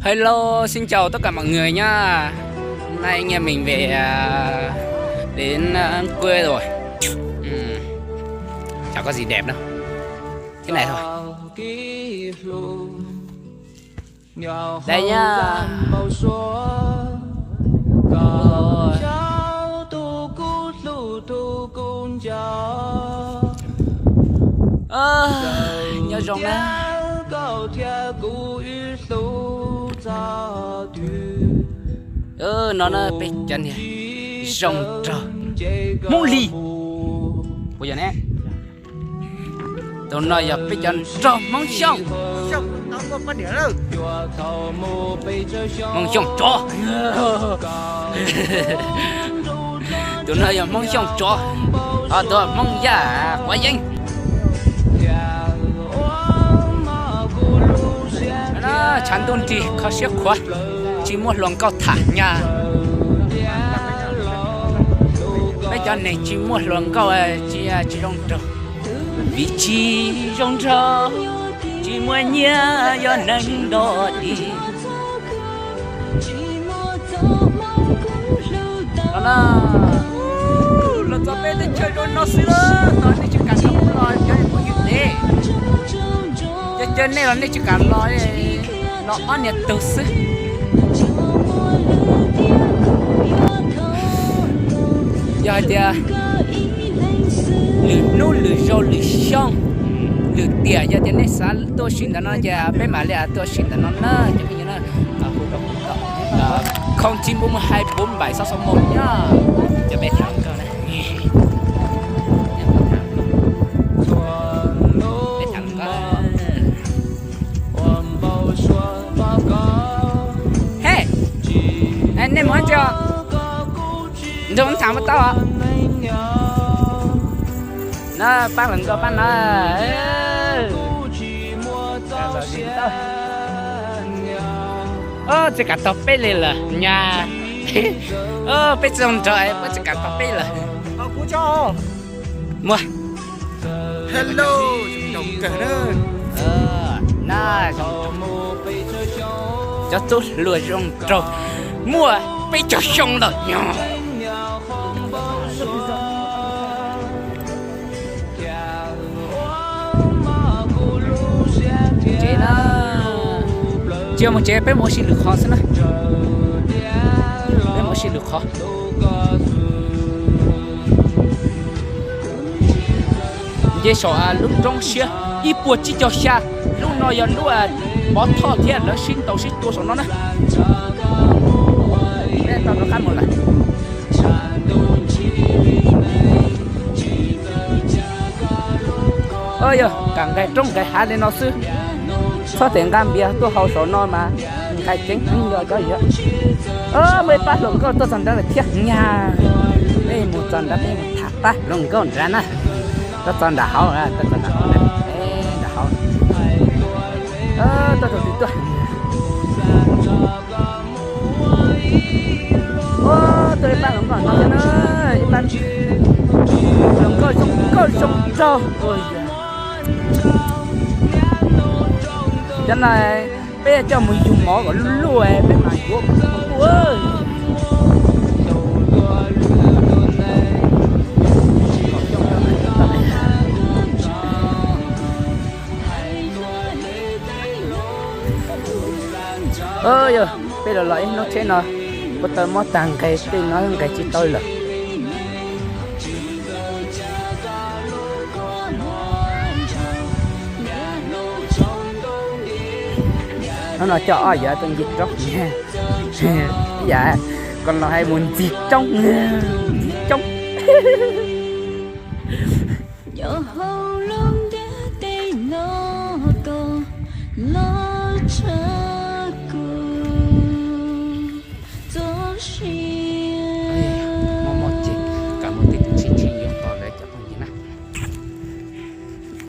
Hello, xin chào tất cả mọi người nhá. Hôm nay anh em mình về à, đến à, ăn quê rồi. Ừ. Chả có gì đẹp đâu. Thế này thôi. Đây nhá. Ôi. Ơ, nyob zoo na. Ơ, no na peb cov niag zoo nraug Hmoob Lis. Puas yog ne? Tus no yog peb cov nraug Hmoob Xyooj. Hmoob Xyooj tsov. Tus no yog Hmoob Xyooj tsov. Ho tus Hmoob Yaj quav yeeb. Tshav ntuj nrig kho siab qhuav, tsis muaj hluas nkauj tham nyab. Peb cov neeg tsis muaj hluas nkauj, tsis, tsis zoo nraug. Vim tsis zoo nraug, tsis muaj nyiaj, yog neeg dog dig. Los na, los txog peb teb chaws zoo no xwb los nej tsis kam los, cov phooj ywg dev, cov caw nej los nej tsis kam los, los ob niag tug xwb. Yog hais tias lwm hnub lwm zaus lwm xyoo lwm tiam, yog tias nej xav tuaj ua si ntawm no ces peb mam li tuaj ua si ntawm no na cov phooj ywg na. Không chín bốn mươi hai bốn bảy sáu sáu một nhá. Cov peb tham nkauj na. Peb tham nkauj. He, nej mus dab tsi os? Nrog tham puas tau os? Na, pab hluas nkauj pab na. Tsis kam tau peb li lawm nyab. Peb tsis zoo nraug es puas tsis kam tau peb lawm. Muaj. Hello, zoo kawg na. Cov tub hluas zoo nraug muaj peb caug xyoo lawm nyab. Tsev na, tsis yog mus tsev, peb mus ua si lwm qhov xwb na. Peb mus ua si lwm qhov. Nce saum lub roob siab ib puas tsib caug xya, lub no yog lub Pov Thoj thiab lawv sib ntaus sib tua saum no na. Peb tau rov qab mus lawm. Yog kam nqaim roob nqaim hav li no xwb, txhob them nqa npias tuaj haus saum no mas nqaim ceev heev yog cov yog. Muaj ib pab hluas nkauj tuaj txog nrad lawm thiab nyab. Peb mus txog nrad peb mus tham pab hluas nkauj nrad na. Tuaj txog nram hauv, tuaj txog nram hauv na. Nram hauv. Tuaj txog twg tuaj. Tuaj ib pab hluas nkauj no thiab na, ib pab hluas nkauj zoo nkauj zoo nraug. Cov no peb coj mus yug mov kom luj luj peb mam yuav ua. Yog peb los los ib hnub tsheb no, kuv tau mob tag nqe, tej no nqe tsis tau lawm. Hnub no coj ob yawg tuaj ncig roob. Yam koj los hais mus ntxig roob, ntxig roob.